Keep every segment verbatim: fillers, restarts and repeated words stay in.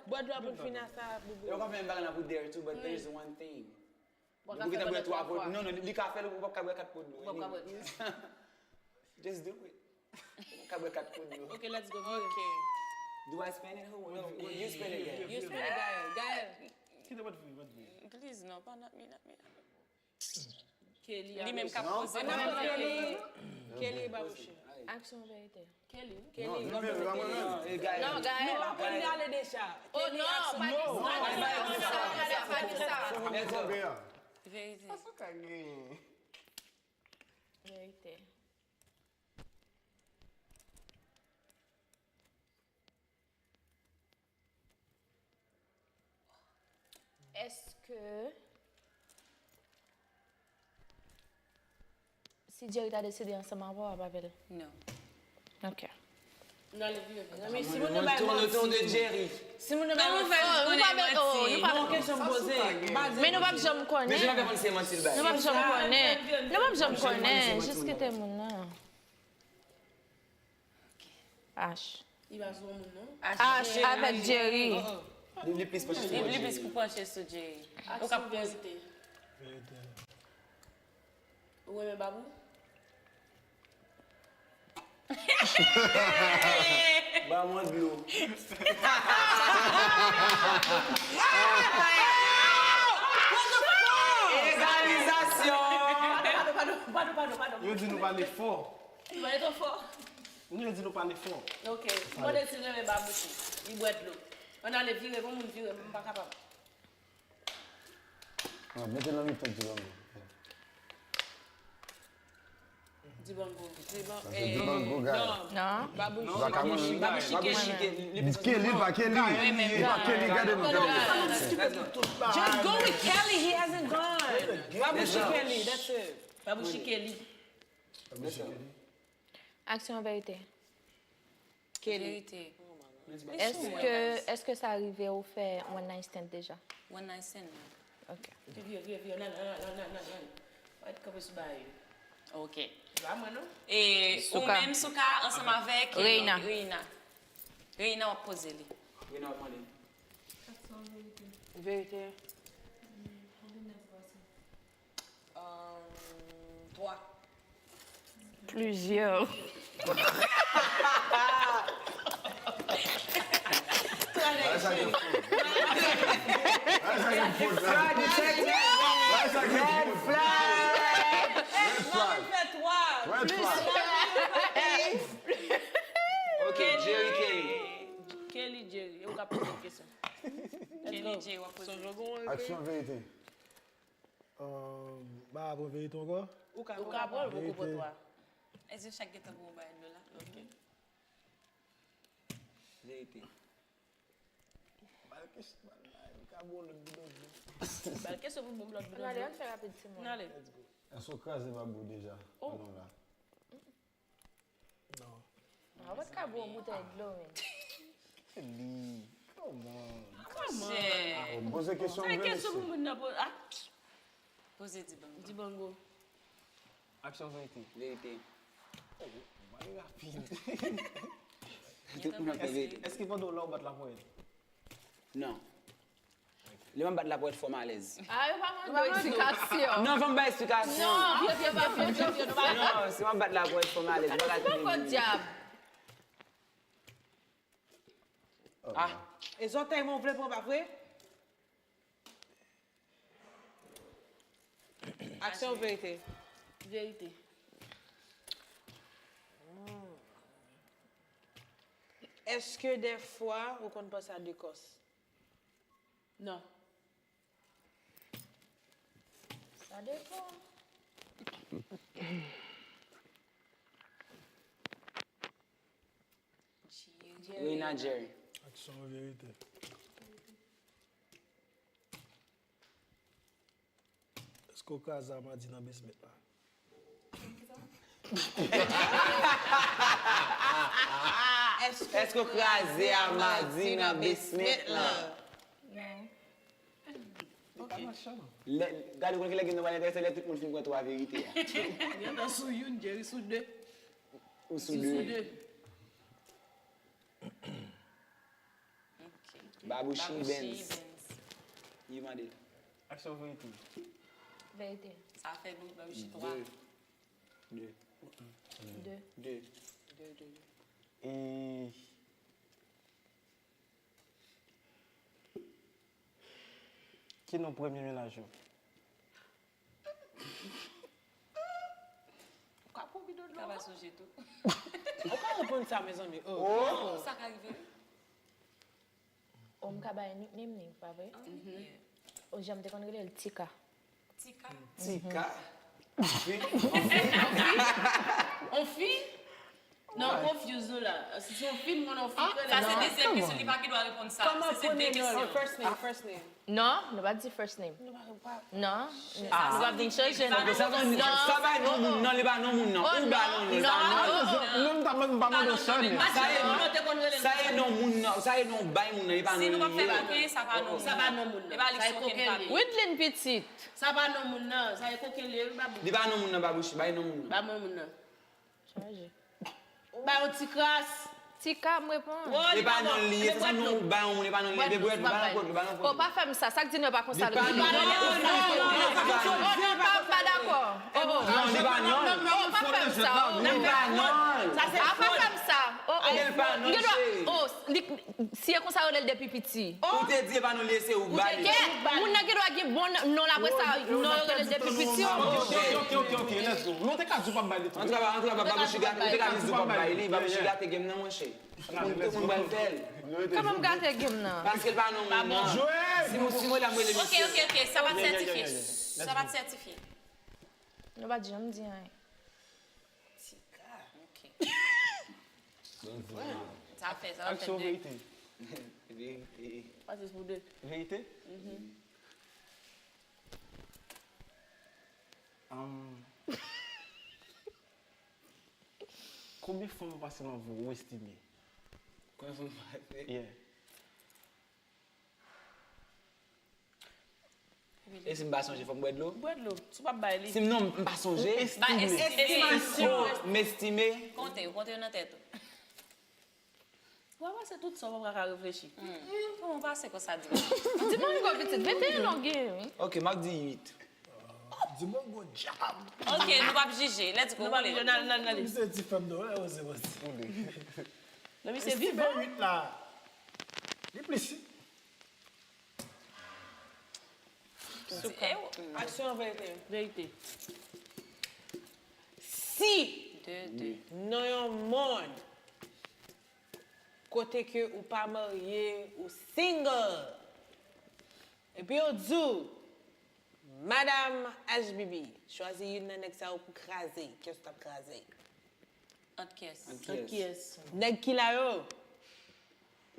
Bwè dlo apre l fin a sa, boubou. Yo ka fè menm bagay la pou dare too, but there's one thing. Ou gentan bwè twa po, non, non, li ka fè l, ou p ap ka bwè kat po dlo. Ou p ap ka bwè. Just do it. Ou p ap ka bwè kat po dlo. Ok, let's go. Ok. Do I spin it? Who? No, you spin it, Gaël. You spin it, Gaël. Gaël. Kite mwen fini, mwen fini. Please, no, pa not me, not me. Kelly. Li menm k ap poze. Kelly. Kelly Babouche. Aksyon verite. Kelly. Kelly. Non, non, non, non, non. Non, Gaël. Nou pa konn ale deja. Oh non, pa di sa, pa di sa, pa di sa. Verite. Èske si Jerry ta deside ansanm avè w, w ap avè l? Non. Ok. Mwen tourne autour de Jerry. Si moun nan bay manti, konnen manti. Bon kesyon m poze. Men nou p ap janm konnen. Men je pa konn se manti l bay. Nou p ap janm konnen. Nou p ap janm konnen. Jis kite moun nan. H. Li pa sou yon moun, non? H avèk Jerry. Li, li plis panche sou Jerry. Li plis pou panche sou Jerry. Ou ka poze. Ou renmen Babou? Ba mwen dlo. Egalizasyon! Padon, padon, padon, padon, padon. Yo di nou pale fò. Ou pale twò fò. Nou yo di nou pale fò. Ok. Mande si renmen Babouche. Li bwè dlo. Ann ale, vire, gon moun vire, m pa kapab. Ah, mete nan mitan Dibango. Dibango. Dibango, eh, Dibango, eh, guy. Non. Non. Babouche. Babouche Kelly. Babouche Kelly. Kelly, pa Kelly. Li pa Kelly, gade nou, gade nou. Just go with Kelly, he hasn't gone. Babouche Kelly, that's it. Babouche Kelly. Aksyon verite. Kelly. Verite. Èske, èske sa rive ou fè one night stand deja? One night stand, non. Ok. Vye, vye, vye, nan, nan, nan. Pa t kanpe sou bagay yo. Ok. Se pa mwen, non. E ou menm, Souka, ansanm avèk, eh, Reina. Reina. Reina, w ap poze li. Reina, w ap mande. Verite. Euh, twa. Plizyè. Bagay sa gen fout. Bagay sa gen fout, la. Bagay sa gen fout. Red flag. Red flag. Red flag. Ok, Jerry, Kelly. Kelly, Jerry. E ou ka poze kesyon. Kelly, Jerry, w ap poze. Aksyon verite. Euh, ba, pran verite ankò? Ou ka, ou ka pran, ou ka pran twa. Èske chak gentan pou bay dlo la? Ok. Verite. Ba l kesyon, ba l la, ou ka bon lòt bidon dlo. Ba l kesyon pou bon lòt bidon dlo. Ann ale, ann fè rapid, timoun. Ann ale. Let's go. Èske w kraze Babou deja? Oh. Non, la. Non. A, w pa t ka bwè yon boutèy dlo, men. Li, kòman? Kòman? Poze kesyon, poze kesyon pou moun nan po-, ah. Poze Dibango. Dibango. Aksyon verite. Verite. Oh, mwen rapid. Tout moun ap fè verite. Èske pandan w la w bat laponyèt? Non. Lè m ap bat laponyèt fò m alèz. Ah, yo pa mande w eksplikasyon. Non, fò m bay eksplikasyon. Non, vye, vye, vye, vye, vye, vye, nou pa... Non, si m ap bat laponyèt fò m alèz. Ou pa ka tande m. Podyab. Ah. E zòtèy mwen w vle pran, pa vre? Aksyon ou verite? Verite. Èske dèfwa ou konn panse a de kòs? Non. Sa depann. Reina, Jerry. Aksyon ou verite? Èske w kraze amadi nan basement la? Èske w kraze amadi nan basement la? Non. Ok. Lè, gade, ou konn kilè gen nou pral enterese, lè tout moun fin pran twa verite a. Gentan sou youn, Jerry sou de. Ou sou de. Sou de. Ok. Babouchi Benz. Li mande. Aksyon verite. Verite. Sa fè nou Babouchi twa. De. De. De. De. De, de, de. E ki non premye mennaj ou? Ou ka pran bidon dlo. Ka pa sonje tou. Ou ka reponn sa, mezanmi. Oh. Sa ka rive, wi. O, m ka bay nickname li, pa vre? Yeah. O, jan m te konn rele l Tika. Tika. Tika. On fi? Non, confuse nou la. Si se on fi, m konn on fi. Sa se dezyèm kesyon, li pa gen dwa reponn sa. Se se de kesyon. First name, first name. Non, nou pa di first name. Non. Nou pa vin chanje non. Sa bay non moun nan, li pa non moun nan. Ou ba non li pa non. Non, m ta mande, m pa mande sè men. Sa ye non moun nan, sa ye non bay moun nan, li pa non. Si nou pa fè koken, sa pa non moun nan. Sa pa non moun nan. E pa li ki koken pa. Widlin pitit. Sa pa non moun nan, sa ye koken li, li pa bon. Li pa non moun nan, Babouchi, bay non moun nan. Ba mwen moun nan. Chaje. Ou ba yon ti kras. Tika, m reponn. E pa non li, se sa non ou bay yon moun, e pa non li, e bwèt, li pa nan kòd, li pa nan kòd. O, pa fè m sa, sa k di nou pa konsa. Li pa non, non, non, non, M pa dakò. O, o. Non, li pa non. O, pa fè m sa. O, Li pa non. A, pa fè m sa. O, o. Li pa non, cheri. Si e konsa yo rele l depi piti. Ou te di e pa non li ye, se ou k ba li. Kè, moun nan gen dwa gen bon non l apre sa, non yo rele l depi piti. Ok, ok, ok, ok, let's go. Non, te ka di w pa m bay li tou. Antre pa, antre pa, Babouchi gate, ou te ka di w pa m bay li, Babouchi gate game nan, monchè. Tout moun pral fè l. Kòman m gate game nan? Paske l pa non moun nan. Si mwen, si mwen la, mwen rele Ok, misye. Ok, ok, sa pa t sètifye. Sa pa t sètifye. Nou pa t janm di anyen. Tika. Ok. Sa fè, sa fè Aksyon de. Verite. Verite. Pase pou de. Verite? Um, konbyen fanm ou pase nan vi w ou estime? Konbyen fanm ou pase? Yeah. E si m pa sonje, fò m bwè dlo? Bwè dlo. Si w pa bay li. Si m non, m pa sonje. Ba estime. Oh, m estime. Konte, ou konte yo nan tèt ou. Ou pa pase tout sa, ou pa ka reflechi. Kòman w pase konsa di m? Di m yon gwo pitit, venteyen an gen, wi. Ok, m ap di uit. Di m yon gwo djab. Ok, nou p ap jije. Let's go, Nou pa ale. Nan, nan, nan, Misye ti fè m do, wè, wè, wè. Non, misye Estime vivan. Uit la. Li plis. Souka. Aksyon verite. Verite. Si De, de. Nan yon mond kote ke ou pa marye, ou single, epi yo di w, Madam H B B, chwazi youn nan nèg sa yo pou kraze, kiyès ou t ap kraze? Ant kiyès? Ant kiyès? Nèg ki la yo?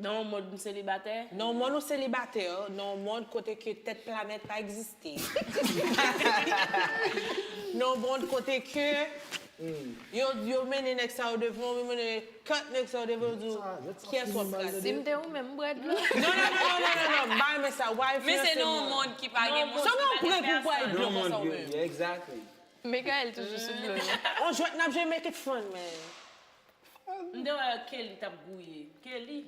Nan yon mond nou selibatè? Nan yon mond nou selibatè, nan yon mond kote ke tèt planèt pa egziste. Nan yon mond kote ke yo, yo mennen nèg sa yo devan, yo mennen kat nèg sa yo devan, yo di w, kiyès w ap kraze? Si m te ou menm, m bwè dlo. Non, non, non, non, non, non, non, m pa renmen sa, w pa Men se enfliyanse nan yon moun. Mond ki pa gen moun. Sa nan yon prank ou pral dlo konsa ou menm? Exactly. Mikael toujou sou dlo. On jwèt n ap jwe, make it fun, man. M te wè Kelly t ap gouye. Kelly.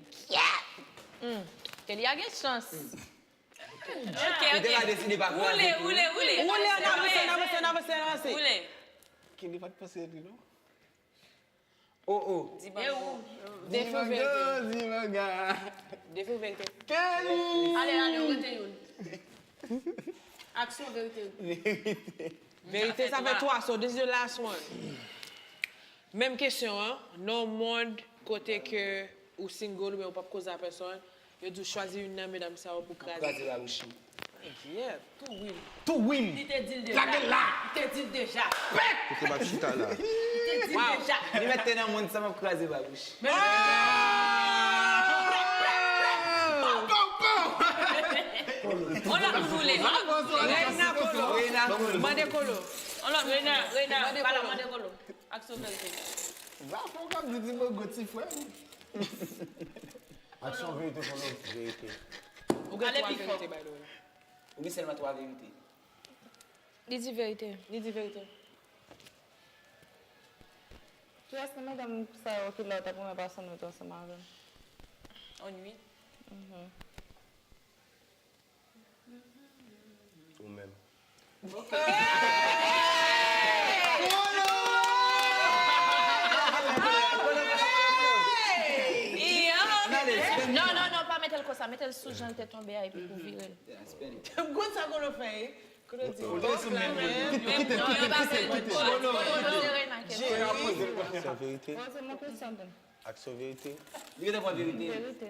Kelly a gen chans. Ok, Li te ka ok. deside pa Woule, kraze tou. Woule, woule. Woule, n avanse, n avanse, n avanse, n avanse. Woule. Kelly pa t panse li non. Oh, oh. Di ban nou. Defi ou verite? Di manga. Defi ou verite? Kelly! Ale, ale, ou rete youn. Aksyon, verite. Verite, sa fè twa, so this is the last one. Menm kesyon an, nan yon mond kote ke ou single oubyen ou p ap koze a pèsòn, yo di w chwazi youn nan medam sa yo pou kraze. Kraze Babouchi. Yeah, tou win. Tou win. Li te di l deja. Lage l la. Li te di l deja. Kote m ap chita la? Li te di l deja. Li mèt te nan moun sa m ap kraze Babouchi. On lòt moun woule. On lòt moun. Reina Kolo. Reina. Mande Kolo. On lòt moun. Reina, Reina, Mande pala, Kolo. Mande Kolo. Aksyon, verite. Zafè w k ap di di mango ti frè m. Aksyon, verite, Kolo? Verite. Ou gen Ale twa pi fò. Verite, by the way. Ou gen sèlman twa verite. Li di verite. Li di verite. Kiyès nan medam sa yo ki la w t ap renmen pase nwit ansanm avè l? On nuit. Mhm. Ou menm. Non, non, non, pa mete l konsa. Mete l sou jan l te tonbe a epi pou vire l. Gwo sa Kolo fè, wi. Kolo di, Kite, kite, kite, kite, kite. Serena, kèt. Aksyon verite. Poze mwen kesyon tou. Aksyon verite. Li gentan pran verite. Verite.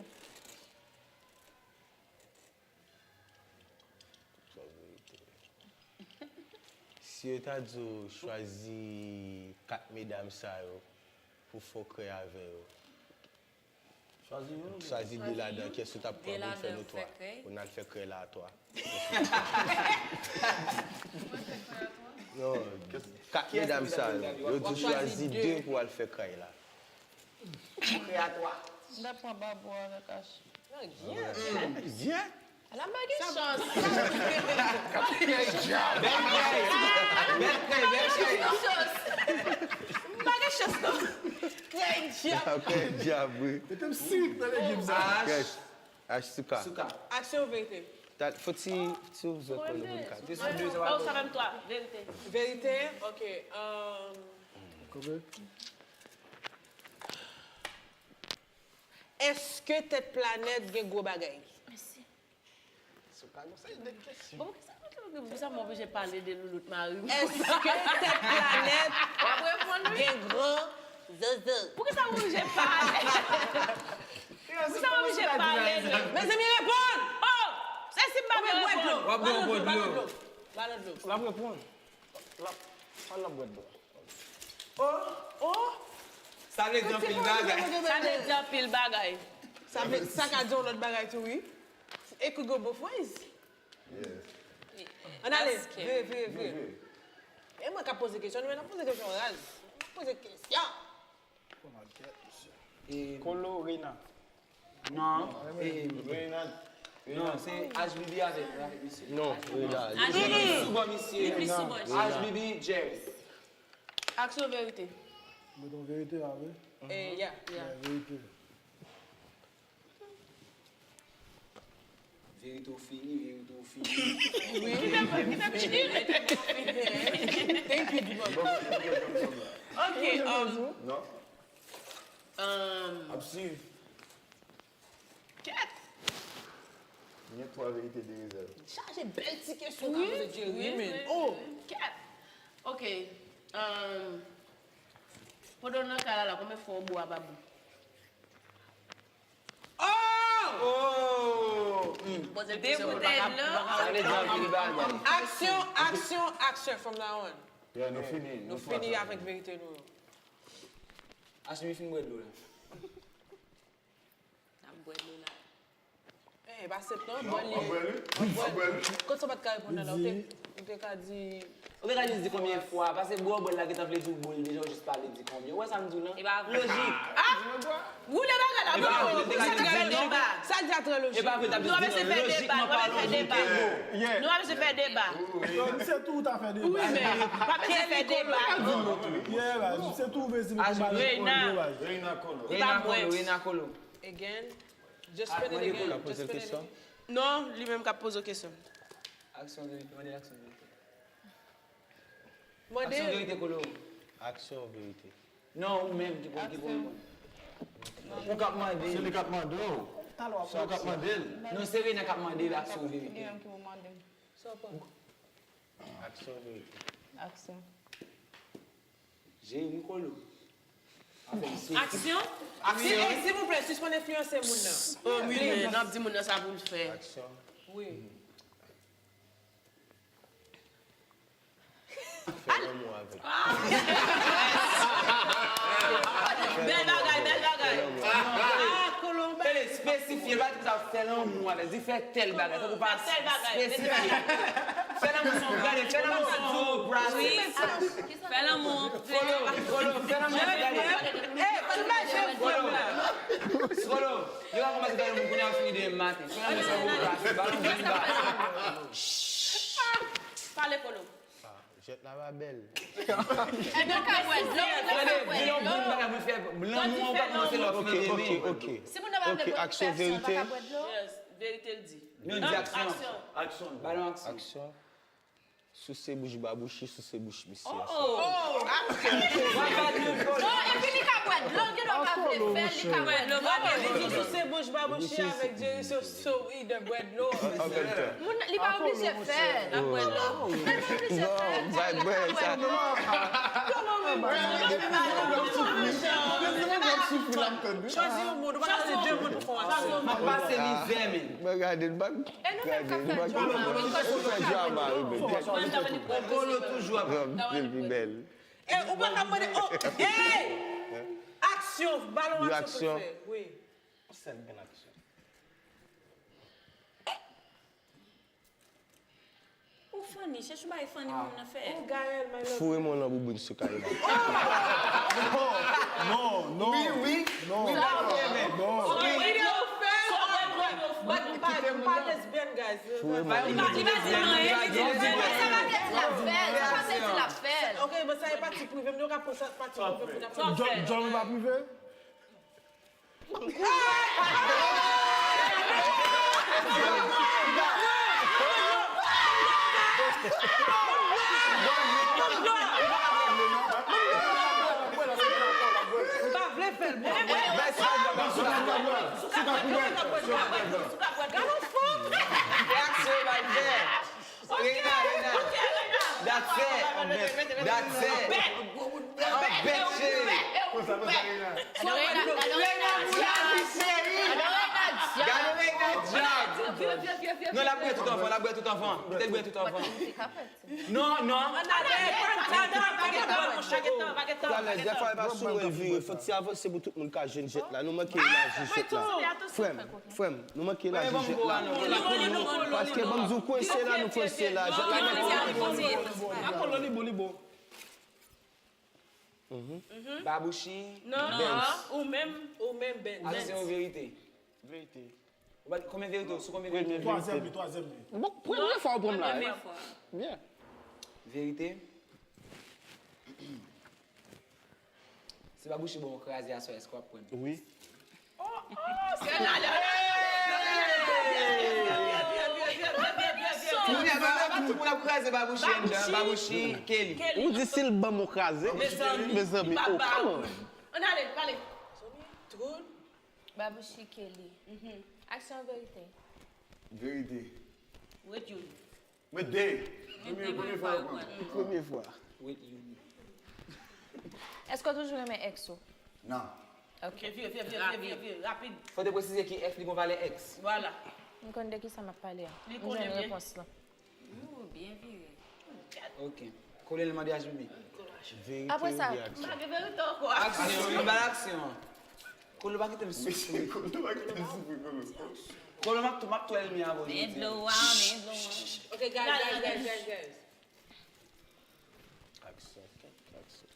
Si yo ta di w chwazi kat medam sa yo pou fè w krèy avè yo, Chwazi youn. Chwazi de ladan, kiyès ou t ap pran pou n fè nou twa? Pou n al fè krèy la a twa. Non, kat medam sa yo, yo di w chwazi de pou w al fè krèy la. Krèy a twa. M ta pran Babou avèk Ash. Byen. Ala m pa gen chans. Bèl krèy. Bèl krèy, bèl krèy. M pa gen chans non. Krèy dyab. Krèy dyab, wi. Mete m sirik nan legim sa. Ash. Krèy. Ash Souka. Souka. Aksyon ou verite? Fò ti, ti ouvè kò nou pou n ka. Te sou de, sa Oh, pa sa menm twa. Verite. Verite? Ok. Um, Koube. Èske tèt planèt gen gwo bagay? Mèsi. Souka, gon seri de kesyon. Bon, poukisa, poukisa m oblije pale de loulout mari m? Èske tèt planèt W ap reponn wi. Gen gran zozo? Poukisa m oblije pale? Poukisa m oblije pale de? Mezanmi, reponn! Oh! Se si m pa vle reponn. W ap gen yon bon dlo. Ba nou dlo. L ap reponn. L ap, pa l ap bwè dlo. Oh, oh. Sa vle di anpil bagay. Sa vle di anpil bagay. Sa vle, sa ka di yon lòt bagay tou, wi. It could go both ways. Ann ale, vire, vire, vire. E mwen k ap poze kesyon, nou menm n ap poze kesyon raz. N ap poze kesyon. Kolo Rena. Non, eh, non, se H B B avèk, avèk misye. Non, Rena. Li plis sou bò misye. Li plis sou bò. H B B, Jerry. Aksyon verite. Mwen ton verite la, wi. Eh, yeah. Yeah. Verite. Verite ou fini, verite ou fini. Thank you, Divan. Ok, um, Non, um, ap swiv. Kèt. Gen twa verite de rezèv. Chaje bèl ti kesyon ka poze Jerry, men. Oh! Kèt. Ok. Um, pandan w nan kay la, la, konbyen fwa w bwè a Babou? Oh! Oh! Poze l kesyon pou l pa ka. Sa vle di anpil bagay. Aksyon, aksyon, aksyon from now on. Yeah, nou fini. Nou fini avèk verite nou yo. Asmi fin bwè dlo la. N ap bwè dlo la. Eh, pa sèt non, bwè li. Bwè li. Kot sa w pa t ka reponn nan la, ou te, ou te ka di. Ou te ka jis di konbyen fwa, paske bwè w bwè l la gentan vle di w bwè l deja, ou jis pale di konbyen. Ou wè sa m di w lan? E pa vre. Lojik. Woule bagay la, E pa vre, ou te ka jis di non. Sa di a trè lojik. E pa vre, w t ap jis di non. Lojikman palan, ou te bon. Nou ap se fè deba. Misye tou ta fè deba. Wi, men pa bezwen fè deba. Yeah, baz, misye tou vle di nou pou mal reponn yo, baz. Reina Kolo. Reina Kolo, Reina Kolo. Again, just spin it again. Just spin it again. Non, li menm k ap poze w kesyon. Aksyon verite, mande aksyon verite. Mande. Aksyon verite, Kolo. Aksyon verite. Non, ou menm ki pou, ki pou reponn. Ou k ap mande. Se li k ap mande w. Se ou k ap mande l. Non, se Reina k ap mande l aksyon verite. Gen yon ki pou mande m. Sa w pran? Aksyon verite. Aksyon. Jerry Kolo. Aksyon? Si, eh, silvouplè, sispann enfliyanse moun nan. Oh, wi, men n ap di moun nan sa pou l fè. Aksyon. Wi. Fè lanmou avèk. Bèl bagay, bèl bagay. Ah, Kolo, Tande, espesifye, pa di sa fè lanmou avèk, di fè tèl bagay, tankou pa Fè tèl bagay, espesifye. Fè lanmou se yon, gade, fè lanmou se yon gwo brase. Wi. Fè lanmou. Kolo, Kolo, fè lanmou se, gade. Eh, ou pa janm fè m la. Kolo, yo ka kòmanse fè lanmou kounye a fini demen maten. Fè lanmou se yon gwo brase, balon vin ba. Pale, Kolo. Jwèt la pa bèl. Èske w ka bwè dlo? Èske w ka bwè dlo? Di yon bon bagay pou fè lanmou an, ou ka kòmanse lè w fini demen. Ok. Si moun nan pa vle Ok, pran aksyon pèsonèl, pa verite. ka bwè dlo? Yes, verite l di. Non, di aksyon. Aksyon. Aksyon. Balon aksyon. Aksyon. Souse bouch Babouchi, souse bouch misye. Oh! Non, epi li ka bwè dlo, gen dwa pa vle fè l, li ka bwè dlo. Li di souse bouch Babouchi avèk Jerry, so, so, wi, de bwè dlo. Moun, li pa oblije fè l. Li pa oblije fè l. Li pa oblije fè l. Chwazi yon moun, ou pa chwazi de moun pou fè yon aksyon. M ap pase mizè, men. Mwen gade l, bag. E nou menm k ap fè drama, wi, kòz nou fè drama, wi, men. Ou bolo toujou ap. Anpil pi bèl. E ou pa ka mande, oh, hey! Aksyon, balon aksyon pou fè. Wi. Yon sèl grenn aksyon. Ou funny, chèche yon bagay funny pou moun nan fè. Oh, Gaël, my love. Foure men w nan bouboun sou Karina. Non, non, non. Wi, wi. Non. Wi, non. Wi, wi. But m pa, m pa lesbian, guys. Foure men w nan bouboun. Li pa di anyen, li di lesbian, sa pa vle di l ap fè l, sa pa vle di l ap fè l. Ok, men sa e pati prive m, nou ka pran sa pati prive m pou n ap fè. John, John pa prive? Reaksyon, Malfè. Reina, Reina. That's it. That's it. An bèt, cheri. Reina, gade Reina. Gade Reina djab. Non, l ap bwè tout anvan, l ap bwè tout anvan. Kite l bwè tout anvan. Non, non. Talè, dèfwa l pa sou wè l vire. Fòk ti avanse pou tout moun ka jwenn jèt la. Nou manke elaji jèt la. Frè m, frè m, nou manke elaji jèt la. Paske ban m di w kwense la, nou kwense la. Jèt la manke. Babouchi. Non, ou menm, ou menm, Benz. Aksyon, verite. Verite. Ou bat konbyen verite? Sou konbyen verite? Twazyèm li, twazyèm li. Bon, premye fwa ou pran m la. Premye fwa. Byen. Verite. Si Babouchi ba w yon kraze aswè, èske w ap pran l? Wi. Kounye a, tout moun ap kraze Babouchi anndan, Babouchi, Kelly. Ou di si l ban m yon kraze? Mezanmi, oh, come on. Ann ale, pale. Babouchi, Kelly. Aksyon, verite? Verite. Wait, you. Mwen de. Premye, premye fwa. Premye fwa. Wait, you. Èske w toujou renmen èks ou? Non. Ok. Vire, vire, vire, vire, vire, rapid. Fò te presize ki èks li gon valè èks. Vwala. M konn de kisa m ap pale a. M jwenn repons lan. Ooh, byen vire. Ok. Kole l mande H B B. Apre sa, m pa gen verite ankò. Aksyon, m ba l aksyon. Kolo pa kite m soufri. Kolo pa kite m soufri, Kolo. Kolo, m ap tou, m ap tou ènmi avè w jodi a. Men dlo a, men dlo a. Ok, guys, guys, guys, guys, guys. Aksyon, aksyon.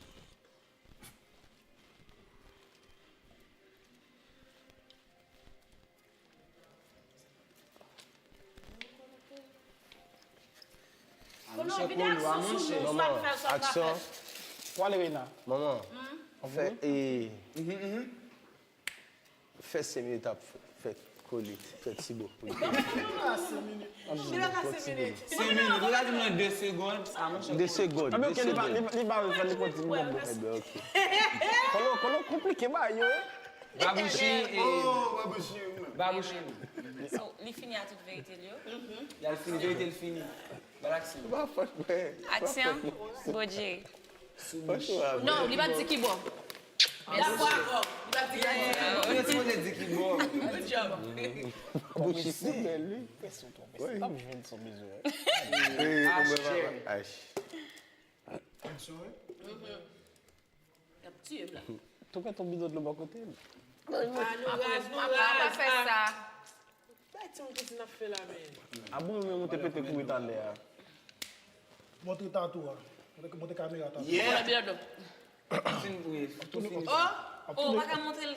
A monchè, Kolo, a monchè. Manman, aksyon. Pwale Reina. Manman, fè, e, fè senk minit ap fè kole, fè ti bo pou li kole. Senk minit. Senk minit. Ou ta di mwen de segonn, a monchè. De segonn, de segonn. Li pa, li pa, li pa fè nenpòt ti bo. Ebyen, ok. Kolo, Kolo konplike ba yo. Babouchi, e, Babouchi. So, li fini a tout verite l yo? Ya l fini, verite l fini. Ba l aksyon. Aksyon, Bodjeri. Sou bouch. Non, li pa t di ki bò. Li pa t di ki bò. Li pa t di ki bò. Good job. Babouchi se bèl, wi. Pèse w twonpe. Se pa jwenn sa w bezwen. Aksyon. Aksyon, wi. Y ap tiye m la. Touke ton bidon dlo bò kote m. Apre, nou pa fè sa. Bay ti moun piti n ap fè la, men. A bon, men monte pete kouri talè a. Montre tatou a. Montre, montre kamera tatou. Yeah. Fin, wi, tou fini. Oh, oh, pa ka montre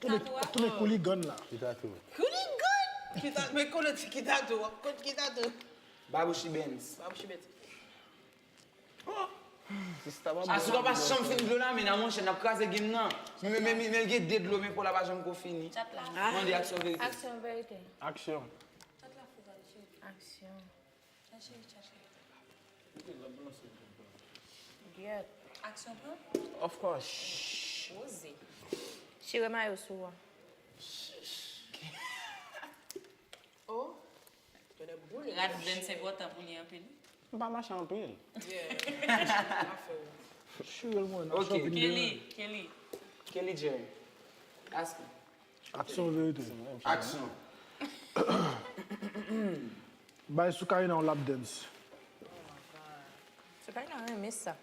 tatou a? Ap tounen kouligann la. Ki tatou? Kouligann? Ki ta-, men konnen ti ki tatou, ap konn ki tatou. Babouchi Benz. Babouchi Benz. Sista pa bon. Asou pa janm fin dlo la, men nan monchè, n ap kraze game nan. Men, men, men, men l gen de dlo, men po la pa janm ko fini. Chat la. Mande aksyon verite. Aksyon verite. Aksyon. Chat la fou, gade, cheri. Aksyon. Gade, cheri, chat la. Gyèt. Aksyon plan. Of course. Poze. Chire mayo sou ou a. Oh. Tonnè boule. Rad blend se enpòtan pou li anpil. M pa mache anpil. Yeah. Afè ou. Chire l mwen nan Ok. shopping Kelly, de Kelly. Kelly Jerry. Ask me. Aksyon verite. Aksyon. Bay Soukaina yon lap dance. Soukaina renmen sa.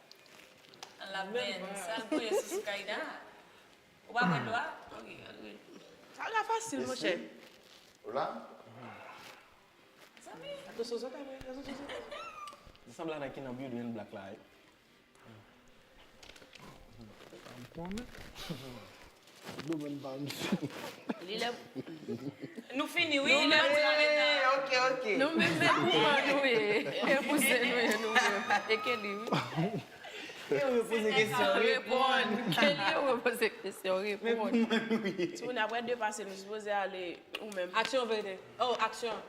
An la ben, sa l voye sou Soukaina. Ou pa pran dwa? Ok, antre. Sa la fasil, monchè. Ou la? Zanmi. Attention, zòt avè, attention, zòt avè. Li sanble nan ki nan Beauty and Black la. Domèn pa misye. Li lè Nou fini, wi. Lè w di nou deja. Ok, ok. nou menm men pou mwen nou ye. E pou se nou ye nou menm. E Kelly wi. Yo poze kesyon. Reponn. Kelly yo poze kesyon, reponn. Timoun, apre de pase, nou sipoze ale ou menm. Aksyon verite. Oh, aksyon.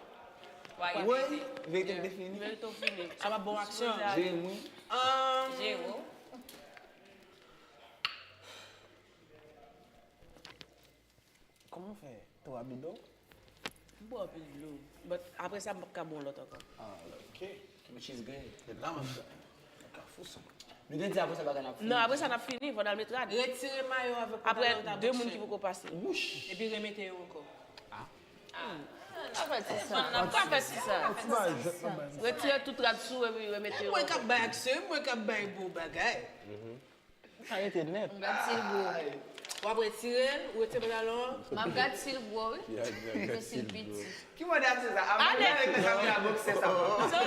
Wa Woy, verite m te fini. Verite w fini. Sa pa bon aksyon. Jere m wi. Um, Jero. Kòman w fè twa bidon? M bwè anpil dlo. But apre sa, m p ap ka bon lòt ankò. Ah, ok. Which is good. E la m ap fè. Mwen ka fou sou mwen. Nou te di apre sa bagay n ap fini. Non, apre sa, n ap fini. Fò n al met rad. Retire mayo avèk Apre, pantalon de moun ki poko pase. Wouch. Epi remete yo ankò. Pa fè ti sa. N ap fè ti sa. Ti bagay jwèt nan bay. Retire tout rad sou epi remete yo. Mwen k ap bay aksyon, mwen k ap bay bon bagay. Sa rete nèt. M gad si l gwo. W ap retire l, ou retire pantalon an. M ap gad si l gwo wi. Epi si l piti. Ki mòd atis sa? Avan nou ale nan kamera boksè sa. Sa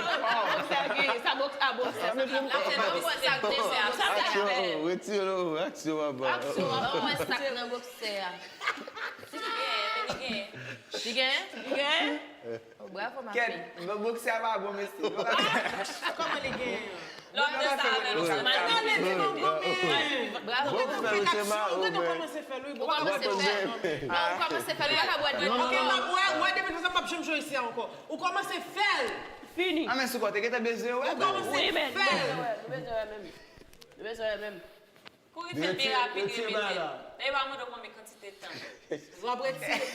boksè a gen, sa boks a boksè. Sa boksè a boksè. Aksyon, retire l, aksyon papa. Aksyon, w ap wè sak nan boksè a. Li gen? Li gen? Li gen? Bravo ma Kèt, fille. Boksè a pa bon mesye. Kòman li gen? Lòt de sa avè nou se mal. Bravo. Boksè ou se ma ou Ou men. kòmanse fè l wi. Ou kòmanse fè l. Non, ou kòmanse fè l. Ou pa ka bwè dlo. Ok, m ap wè, wè depi sa m p ap janm jwe isi a ankò. Ou kòmanse fè l. Fini. A men sou kò, te gentan bezwen wè. Ou kòmanse fè l. Nou bezwen wè menm. Nou bezwen wè menm. Kouri fè l pi rapid, remete l. Dayè pa mande w konbyen kantite tan. W ap retire.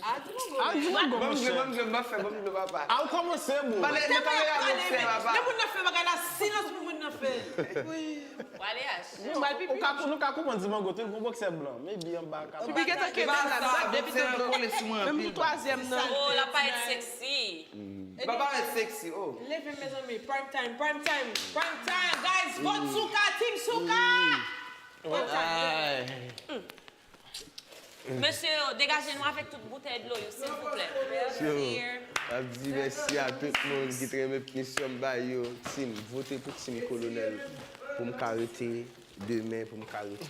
A di mwen gwo. A di mwen gwo Ban m jwe, monchè. ban m jwe, m pa fè, ban m jwe papa. A ou kòmanse bro. Pale, nou pale a boksè papa. Lè moun nan fè bagay la, silans pou moun nan fè. W ale achte. Nou bay pipi. Ou ka, nou ka konprann di mango te gon boksè blan. Maybe anba ka. Pipi gentan kenbe la, depi tonton. Menm pou twazyèm nan. Oh, l ap parèt sexy. Papa ret sexy, oh. Leve mezanmi, prime time, prime time, prime time, guys, vote Souka, team Souka! Prime time. Mesye yo, degaje nou avèk tout boutèy dlo yo, silvouplè. Yo, m ap di mèsi a tout moun ki t renmen pnisyon m bay yo. Team, vote pou Team Kolonèl pou m ka rete demen, pou m ka rete